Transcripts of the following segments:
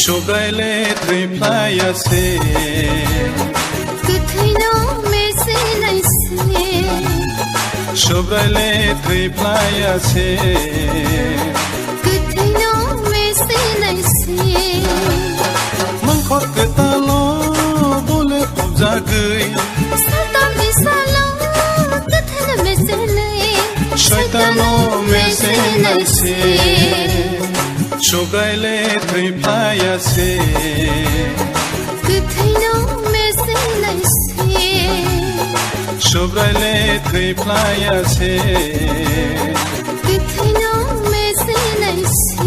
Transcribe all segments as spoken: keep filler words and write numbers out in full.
Subrai le thwi phlaiya se. Kwthwino mese nai se. Subrai le thwi phlaiya se. Kwthwino mese nai se. Mangkhor kwtalo bole khobjagwi. Saltam ni salo kwthwino mese nai. Soitano mese nai se. Subrai le thwi phlaiya se. Kwthwino mese nai se. Subrai le thwi phlaiya se. Kwthwino mese nai se.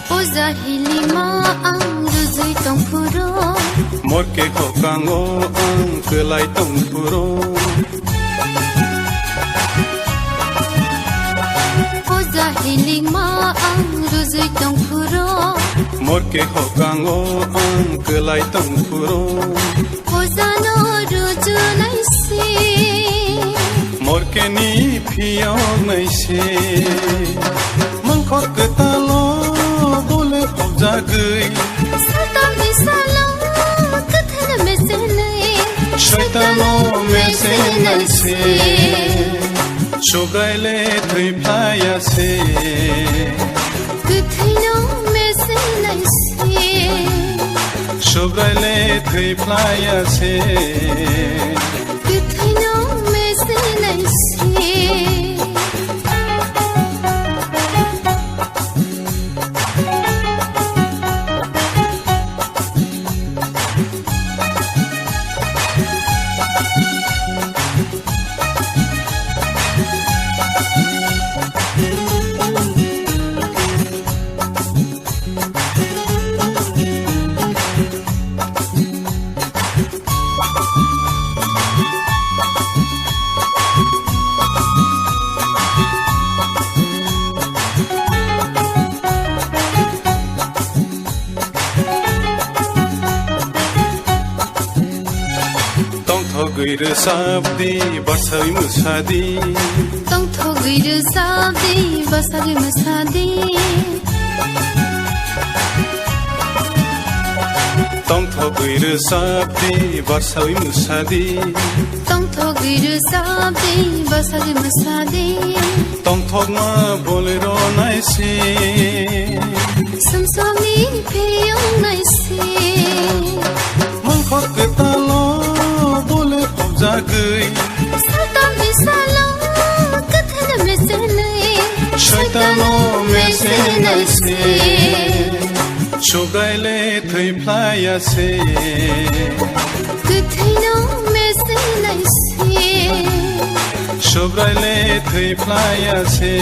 Puja hilima ang rujui tongphuru. Morke hokango ang kwlai tongphuru. Puja hilima ang rujui tongphuru. Morke hokango ang kwlai tongphuru. Ojano rujunai se. Morkeni phiyoknai se. Mangkhor kwtalo bole khobjagwi. Saltamni salo kwthwino mesenai. Soitano mesenai se. Subrai le thwi phlaiya se. Kwthwino mesenai se. Subrai le thwi phlaiya se. Kwthwino mesenai se. Tongthogwi rwchapdi, bwsai mwsadi. Tongthogwi rwchapdi, bwsai mwsadi. Tongthogwi rwchapdi, bwsai mwsadi. Tongthogwi rwchapdi, bwsai mwsadi. Tongthokma bolero naisi. Sumsokni phiyok naisi. Mangkhor kwtalo bole khobjagwi. Saltamni salo kwthwino mesenai. Soitano mesenai se. Subrai le thwi phlaiya se. Kwthwino mesenai se. Subrai le thwi phlaiya se.